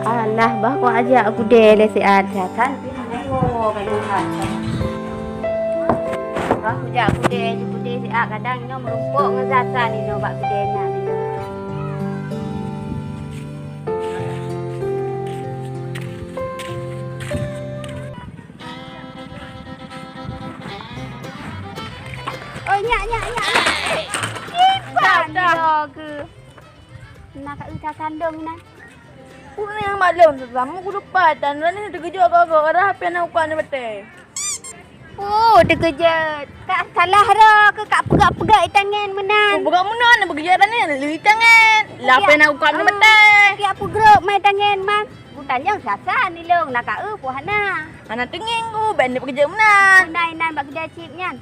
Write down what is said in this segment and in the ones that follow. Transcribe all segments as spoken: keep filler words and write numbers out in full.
Alah, bah kujak keudè lé siat, siat kan? Bah kujak keudè, keudè siat kadang inoe meurumpok ngon Sasan inoe bak keudè nyan inoe. Oh, nyak, nyak, nyak, nyak. Kiban dah. Dah, dah. Nyoe keu. Na ka eu Sasan dong inan. Peue nyang maklum Sasan, mu kudupat dan ranih teukeujot gogo, karena H P na uka ni batèe. Oh, teukeujot. Ka salah droe keu ka peugah-peugah itangen meunan. Oh, peugah meunan, beukeujot ranih lé itangen. Lah H P na uka ni batèe. Piak peugrop mai tangen man. Gutanyong Sasan ilong na ka eu peue hana. Hana teungieng ku, ben ni peugah meunan. Puna inan bak keudè chip nyan.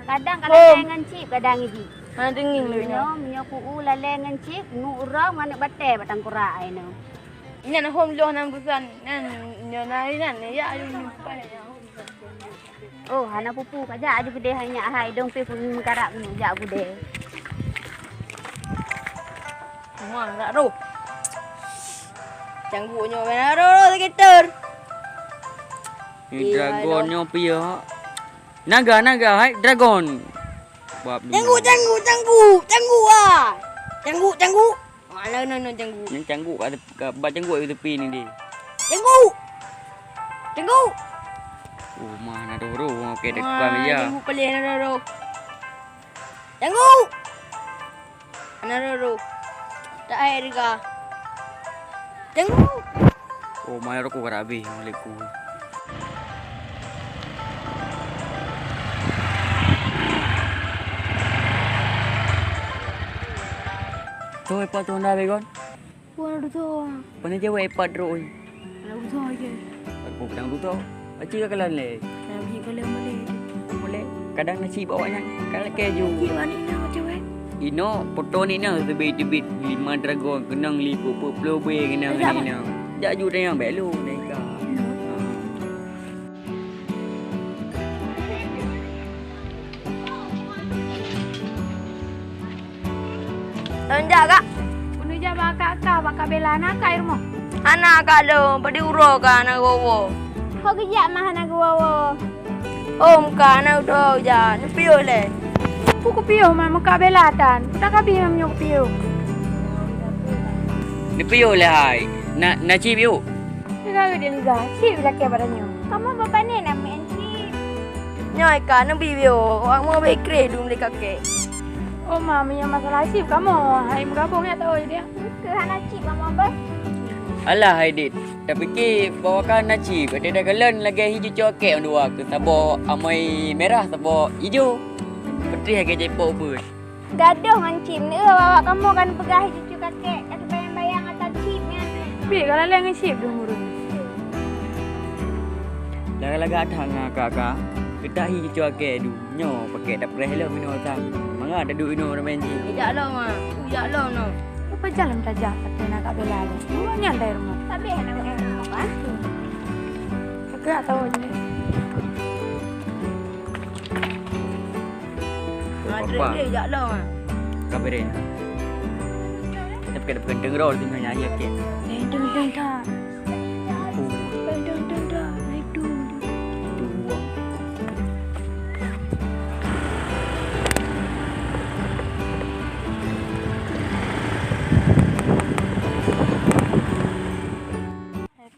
Kadang ka lalè ngon chip, kadang iji. Hana teungieng lé nyoe. Nyoe, meunyoe ku u lalè ngon chip, nu ureueng manok batèe bak tangkurak ai nyoe. Nyan hom loh nan busan, nan nyoe na inan, ya ayu nyumpai. Oh, hana pupu, kajak aju keudè hai nyak hai, dong pih pun meukarap nyoe jak keudè. Wah, rak roh. Canggu nyoe bana roh, roh sekitar. Ni iya, dragon nyoe piye? Naga, naga, hai dragon. Bab ni. Canggu, canggu, canggu, canggu ah. Canggu, canggu. Ah, lah, nah, nah, canggu. Ni canggu kat, kat, bak canggu kat tepi ni deh. Canggu. Canggu. Oh, mah na doro, okey, dekat meja. Canggu pelih na doro. Canggu. Hana roro. Tak hai rega. Tengok. Oh, malam rokok ka habéh, Assalamualaikum. Tuh, ipat tuh, dah, Begon. Wah, dudoe. Pane jaweueb ipat droe. Alah, dudoe je. Aku kadang dudoe. Aci ka kalan le. Kadang biji kalan boleh. Boleh. Kadang nasi bawa nyan. Kalan keju. Cik, wani na cewek. Ino, foto ni na tebit-tebit lima dragon, kenang liput puluh be kenang ni na. Jak ju tayang belu, naika. Lôn jak, Kak. Keuneuk jak bak kakak, bak Kak Bella, na Kak i rumoh? Hana, Kak, lôn, padum uroe ka hana geuwoe-woe. Ho geujak ma hana geuwoe-woe? Hom, Kak, hana uroe jak. Neupiôh lé. Peue kupiôh ma, meukat Bella tan. Peue ka bie meunyoe kupiôh? Neupiôh lé hai. Na, na cit piôh. Teuka geuh Deniza, cit lakèe badanyoe. Kamoe babah nyan na meu'en cit. Nyoe ka neubi bio, awak meu bèk kreh dum lé kakek. Oh ma, meunyoe masalah cit kamoe hai meugabong ya tahu dia. Keu hana cit kamoe beuh. Alah hai Dit, tapike bahwa ka na cit, berarti dah kalon lagèe hi cucok kek dua keu saboh amai merah saboh ijo. Putih lagèe jepok beuh. Gadoh ngon cim, neueu awak-awak kamoe kan peugah cucu kakek ka teubayang-bayang ata cim nyan. Bèk ka lalè ngon cim dum ureueng. Lagak-lagak that ngon kakak, keutak hi cucu akèe dum. Nyoe pakèk tapreh lom inoe sang. Mangat taduek inoe ramè cim. Jak lom ah. Jak lom noh. Apa jalan tajak kata nak Kak Bella ni. Dua nyan dari rumah. Tapi hana buat apa. Kakak tahu je. Papa. Ka bereh. Tapi kada peugah deng roh tengah nyanyi, okey. Deng, deng, deng, dah. Oh. Deng, deng, deng, dah. Nah, itu. Itu.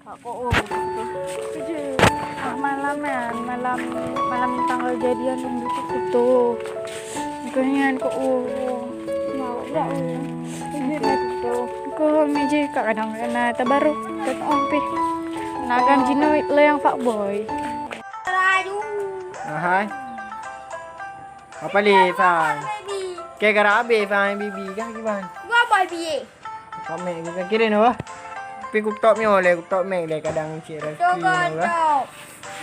Kak Ko'o. Keujeuet. Ah, malam nyan, malam, malam tanggal jadian lôn butuh kuto. Makanya Ko'o. Mau dak? Keujeuet lah kuto. Kok meja kak kadang kena tabarok, tak on pih. Nak kan jinoe le nyang fuckboy. Ahai. Apa le, Fai? Kek gara abis, Fai, bibi kah kiban? Gua boy biye. Kami gua kira ni wah. Tapi ku top nyoe lé, ku top mek lé kadang cik Raffi. Coba nyoe, wah. Top.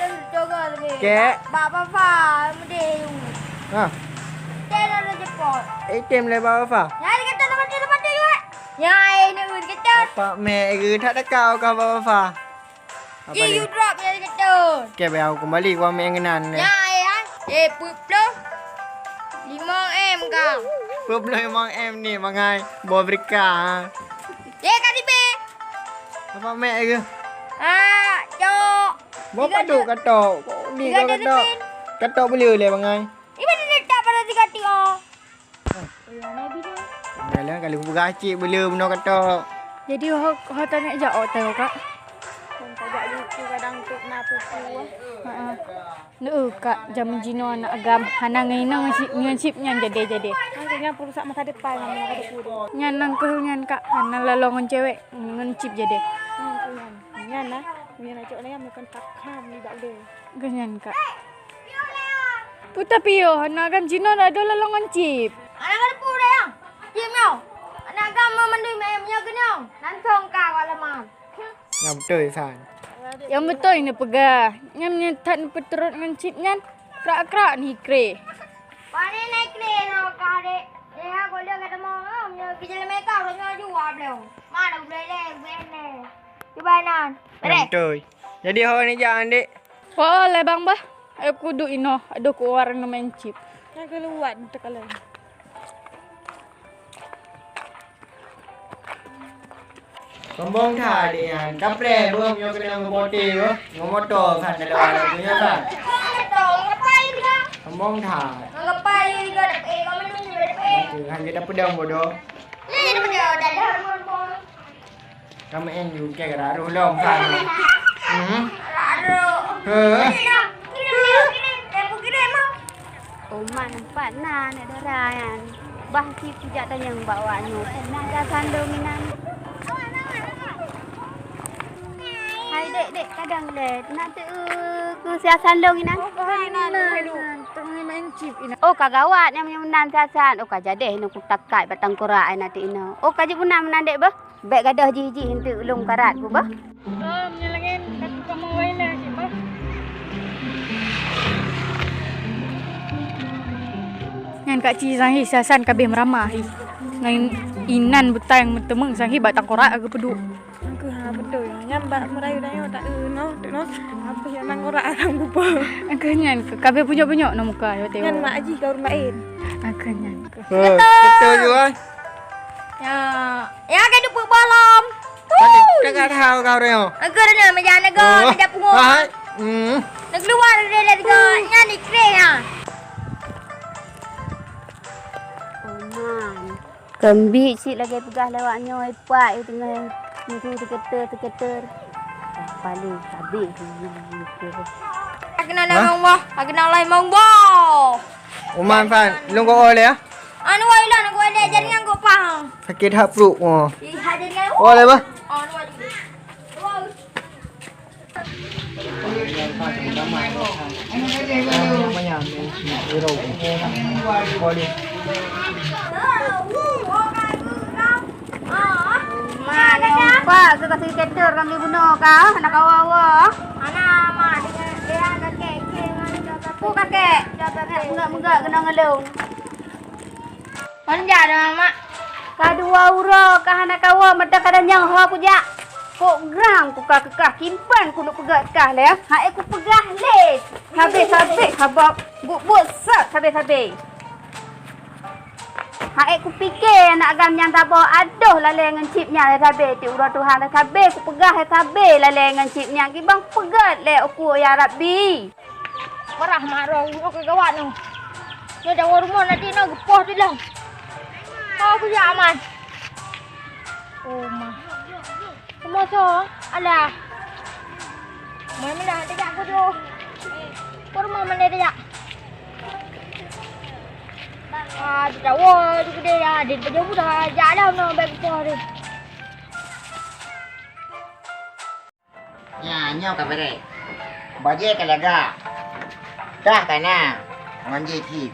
Dan coba lebih. Kek. Bak Papa mede. Ha. Dia dah jepot. Item lé Bak Papa. Nyai kata dapat dia dapat dia. Nyai ni kata. Apa mek ke tak dekat kau Bak Papa? Apa Ji, dia? You drop nyai kata. Oke, bayar aku kembali, ku ambil yang kenan ni. Nyai, ah. Eh, peuet ploh limong M kah? Peuet ploh limong M ni, mangai. Buah berika, ha. Eh, ka dibe. Apa mek ke? Ah, cok. Mau paduk katok. Kok di katok? Katok boleh leh bangai. Iban ni tak pada tiga tiga. Dalam kali buka cik bela bunoe katok. Jadi ho ho tanya jak awak tahu kak. Kon tajak lucu kadang tu na pupu. Heeh. Neu kak jameun jinoe aneuk agam hana ngon inong ngon chip nyan jadi-jadi. Nyan perusak masa depan ngon masa depan. Nyan nang keuh nyan kak hana lalong ngon cewek ngon chip jadi. Nyan nah, nyan acok nyan bukan pakam ni bak le. Keuh nyan kak. Puta piyoh aneuk agam jinoe ado lalong ngon chip. Aneuk agam peue dah yang? Chip nyoe. Aneuk agam meumandui manyang nyoe keunong. Nan song ka awak lamar. Nyang beutôi san. Nyang beutôi neupeugah. Nyang meunyoe that neupeuturot ngon chip nyan krak-krak neuhikre. Pane neuhikre nyoe ka dek. Deh ha golong kata mau nyoe kejeleumeka udah nyoe jua belum. Mana boleh leh, boleh leh. Cuba nan. Nyang beutôi. Jadi ho ni jak dek. Oh, lé bang bah. Ayo kudu inoe, aduh kuwar ngemen chip. Nyang keuluar teukalon. Sombong that deh nyan. Kapreh beuh nyoe keunong ngeubote beuh. Ngon moto san dalam alat tu nyoe san. Sombong that. Hanya dapat pedang bodoh. Kamoe juga gerak roh lom kan. Hmm. Heh. Oma nampak na aneuk dara nyan. Bah si kujak tanyong bak awak nyoe. Na ga sandong inan. Hai dek, dek, kadang dek. Nak teu ku sia sandong inan. Oh, ka gawat nyang meunan siasat. Oh, ka jadeh nyoe kutakat bak tangkorak ai na teu inoe. Oh, ka jeuet meunan meunan dek beuh. Bèk gadôh jih-jih eunteuk lôn karat ku bah. Oh, meunyoe lagèe ka tukang mawai lé cit bah. Nyan Kak Ci Sang hi siasan ka abéh meuramah hi. Ngon inan buta nyang meuteumeung Sang hi bak tangkorak geupeuduek. Engkeuh ha beutôi. Nyan bak meurayeuk tanyoe tak eu noh, tu noh. Abéh nyang nangkorak arang bupa. Engkeuh nyan ka abéh punyok-punyok na muka watèe. Nyan mak jih ka ureueng laén. Engkeuh nyan. Betul juga. Ya, ya, kaduek peuet boh lom. Tengah tahu kau reo. Aku ada meja nego, meja pungo. Hai. Hmm. Nak keluar dari nego, nyan ikre ya. Oman. Keumbit cit lagèe peugah lewat nyoe, ipak i teungoh musu teuketer-teuketer. Paling habéh. Aku nak ngomong boh, aku nak lai ngomong boh. Oman fan, lôn ko oleh ya. Anu wai lôn aku ada jaringan kok paham. Sakét that pruet. Oh. Ih, ada jaringan. Oh, lé bah. Anu wai. Pak, ke kasih keter kami bunoe ka, anak kawa-wa. Ana mak dengan dia kakek, kakek. Pu kakek. Mega-mega kena ngelung. Manja dah mak. Kadua uroe ka hana kawa mata kada nyang ho kujak. Kok grang ku ka keukah kimpan ku neuk peugah kah lé. Hai ku peugah lé. Habéh-habéh haba buet-buet sat habéh-habéh. Hai ku pike anak agam nyang saboh adoh lalé ngon cip nyan lé sabé ti uroe Tuhan lé sabé ku peugah lé sabé lalé ngon cip nyan kibang peugét lé uku ya Rabbi. Parah mak roh, nyoe keu gawat nyoe. Nyoe dawa rumoh nanti nyoe geupoh di lom. Oh, kujak aman. Oh, ma. Rumoh soe? Alah. Mai meudah tajak ku tu. Keu rumoh mana tajak? Ah, di dawa tu gede ya, di pajoh muda jak dah nyoe bak geupoh tu. Nyan, nyoe ka beureh. Bajée ka lagak. Tah ka na. Ngon jih cit.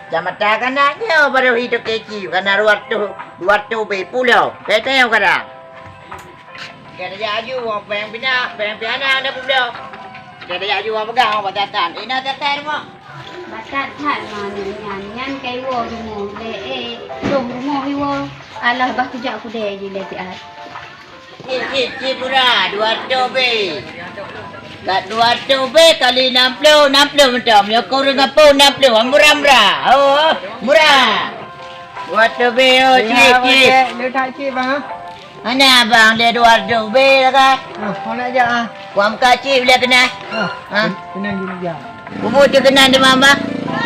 Jamata ka na nyoe barô hi toke cit ka na dua reutôh, dua reutôh bé pulo. Bèk tanyong kadang. Ka tajak aju, wong péng pina, péng piana na pulo. Ka tajak aju, wong peugah, wong batatan. Ina tatan rumoh. Batat that ma nyan, nyan kai woe rumoh. Lé, eh, dong rumoh iwoe. Alah bah kujak kudée jih lé siat. Cit, cit, cit murah, dua reutôh bé. Kat dua reutôh bé kali nam ploh, nam ploh mantong. Nyoe keu ureueng gampông nam ploh, murah-murah. Oh, murah. Dua reutôh bé, oh, cit, cit. Leutak cit, bang. Hana abang, lé dua reutôh be lah ka. Ah, hana jak ah. Wang ka cit lé keunan. Ah, ha? Keunan jih jak. Bubu teu keunan di mama.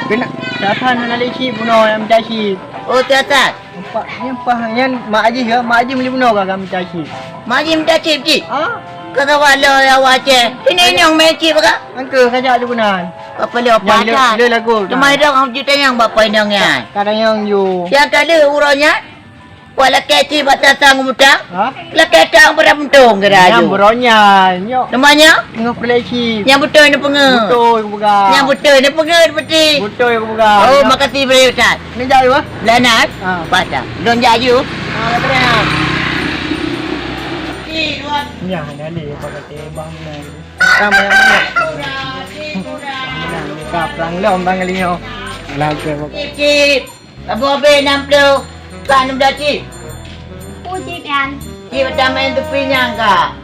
Keunan, tasan hana lé cit bunoe nyang mita cit. Oh, tasan. Nampak, nyan paih, nyan mak jih ya, mak jih meuli bunoe ka, ka mita cit. Mak jih mita cit, cit? Ah. Ka kawa lo ya wace. Ini nyong main cit baka? Angka ka jak tu keunan. Apa le apa tak? Le lagu. Cuma dong am cit tanyong bapa inong nyan. Ka tanyong ju. Yang kali uroe nyan. Wah, lakèe cit bak tatang mutang. Ha? Lakèe tang pada muntong kira aju. Nyang buroe nyan, nyok. Nama nyan? Tengah peureulèe cit. Nyang beutôi ni peungeut. Beutôi kupeugah. Nyang beutôi ni peungeut peuti. Beutôi kupeugah. Oh, makasih bro Ustaz. Ni jak aju, ah? Beulanan? Ha. Patah. Lôn jak aju. Ha, beutôi. Nyah, dah ni, pakai tebang ni. Sama yang mana? Ka perang lom bang kali nyoe. Lah ke. Cit, cit. Saboh abéh nam ploh, ka nam ploh cit. Peue cit nyan? Cit bak tamèe teupin nyan ka.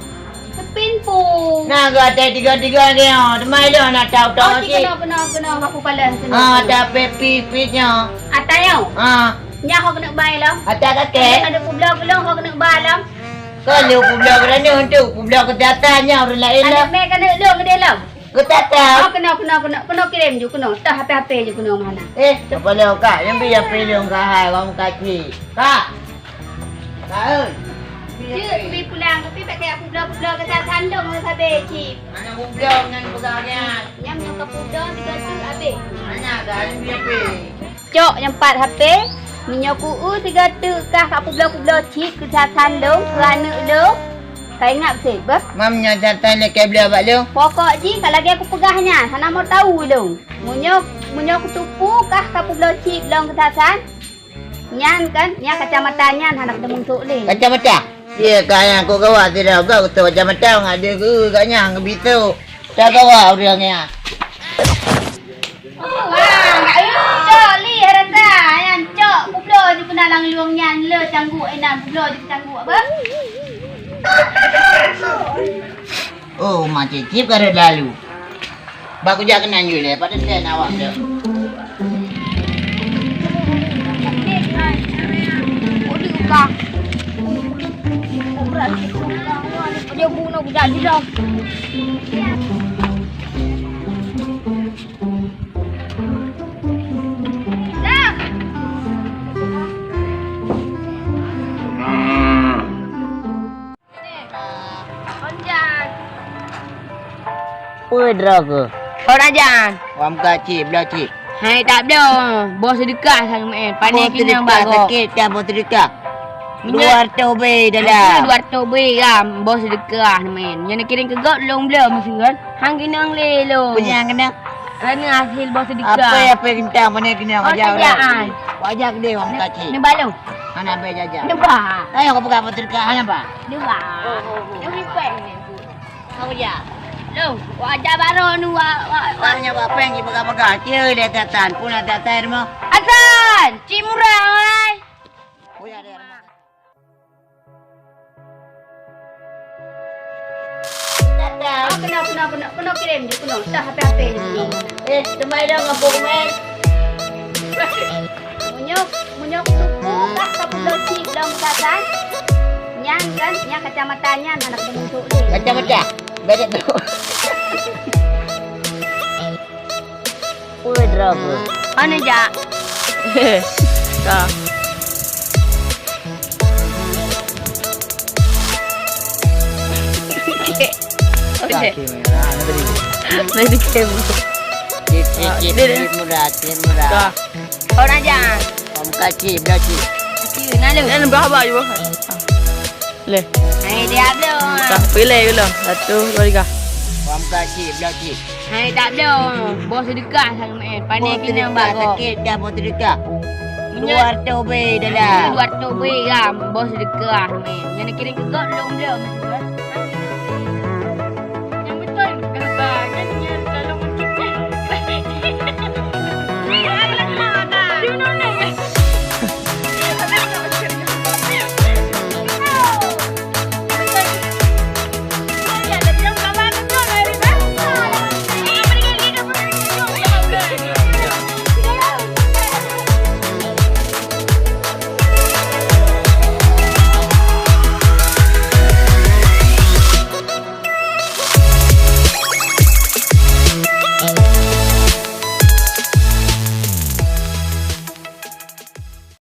Teupin peue? Na geuh atai tiga-tiga nyoe, teuma ilôn na tau-tau cit. Oh, cit keunoe, keunoe, keunoe, aku palan keunoe. Ah, tapi pipit nyoe. Atai nyoe? Ah. Nyan ho keuneuk bai lom. Atai kakek. Ada peubloe-bloe ho keuneuk bai lom. Kalau peubloe keunoe tu, peubloe keu atai nyoe ureueng laén lom. Aneuk mè keuneuk lôn deh lom. Geutatap. Oh, keunoe, keunoe, keunoe, keunoe kirém ju, keunoe. Tah H P-H P ju keunoe meuhana. Eh, apa lôn, Kak? Nyang bri H P lôn, Kak, hai, wang Kak cit. Kak! Kak, oi! Jeuet, bri pulang, tapi bèk kaya peubloe-peubloe keu that sandong ngon sabé cit. Hana peubloe nyan peugah nyan. Nyam nyoe ka peubloe, tiga teuk abéh. Hana, Kak, nyang bri H P. Cok nyang pat H P, meunyoe ku eu sigoe teuk kah ka peubloe-peubloe cit keu that sandong keu aneuk lôn, ka ingat beuséh beuh. Mam nyan that tan lakèe bloe bak lôn. Pokok jih ka lagèe kupeugah nyan, hana mo tau lôn. Meunyoe, meunyoe kuteupeue kah ka peubloe cit lom keu that san, nyan kan, nyan kacamata nyan hana kudeungon sôk lé. Kacamata? Ye, ka nyang kok gawat sidroe goe keu kacamata ngon deuh geu ka nyang keubiet. Tagawa ureueng nyan. Oh, wah, cok li rata, nyan cok. Peubloe ju keunan lam lueng nyan, le cangguek inan, peubloe ju cangguek apa? Oh, macam cip ka rot lalu. Bak kujak keunan ju lé, pada sen awak tu. Dia bunuh kujak jilong. Peue droe keuh? Hona jan. Wam ka cit, bloe cit. Hai tak bloe. Boh seudeukah sang meu'en. Pane keunoe bak gob. Sakét ka boh seudeukah. Dua ratus be dalam. Dua ratus be ram boh seudeukah meu'en. Nyan kirém keu gob lôn bloe meusigon. Hang keunong lé lôn. Peue nyang keunong? Kerana hasil boh seudeukah. Apa, apa geuntang, pane keunong aja urang. Wajah gede wang kaci. Neuba lôn. Hana abéh jaja. Neuba. Ayo, kau peugah apa seudeukah, hana ba? Neuba. Oh, oh, oh. Neuba. Kau aja. Lôn, wajah baru nu, wa, wa, wa. Kau nyan ba péng jipeugah-peugah. Cie, dia tatan. Pun ada tatan mah. Asan, cik murah, ai. Oh, ya, dia. Ah, keunoe, keunoe, keunoe, keunoe kirém ju, keunoe. Tah H P-H P ju. Eh, teumai dong, apa kumai? Meunyoe, meunyoe kuteupeu kah ka peubloe cit lom keu that san. Nyan kan, nyan kacamata nyan hana kudeungon sôk lé. Kacamata? Beda tu. Peue droe keuh? Hana jak. Ka. Okey. Okey. Okey, mana tadi? Mana dia? Cit, cit, cit, cit murah, cit murah. Ka. Hona jan. Om kaci, bela cit. Cit, na lu. Nan berapa you? Leh. Hai, dia belum. Dah pilih dulu. Satu, dua, tiga. Wam ka cit, bloe cit. Hai, tak belum. Boh seudeukah sang meu'en. Pane keunong bak gob. Sakét dah boh seudeukah. Dua ratus be dalam. Dua ratus be ram. Boh seudeukah meu'en. Nyan kirém keu gob lôn bloe.